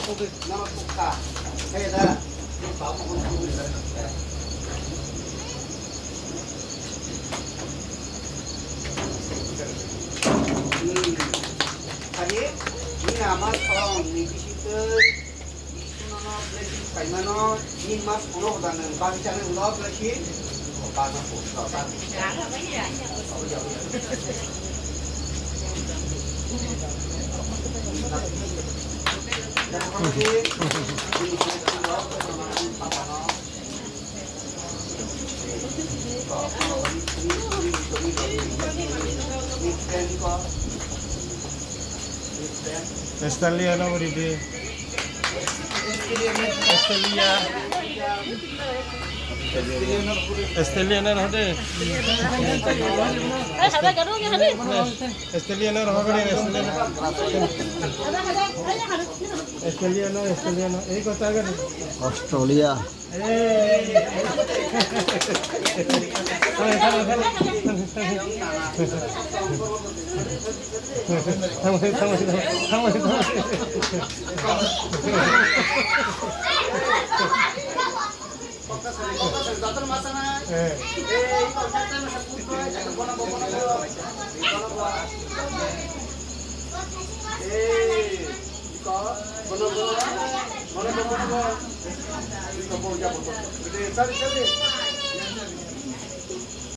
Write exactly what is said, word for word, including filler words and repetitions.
Nama tukha. Hey, da. Babu ko tukha. Hmm. Kali, ni nama song, ni bisi tu, ni sunono, blessing paimano, ni mas puno hoda nang, bangsa nang love blessing, o bangsa pu, o bangsa. Estalia no bori de. Estalia. Estalia no hode. Estalia no hode. Estalia no, Estalia no. Ei kota agadi. Australia.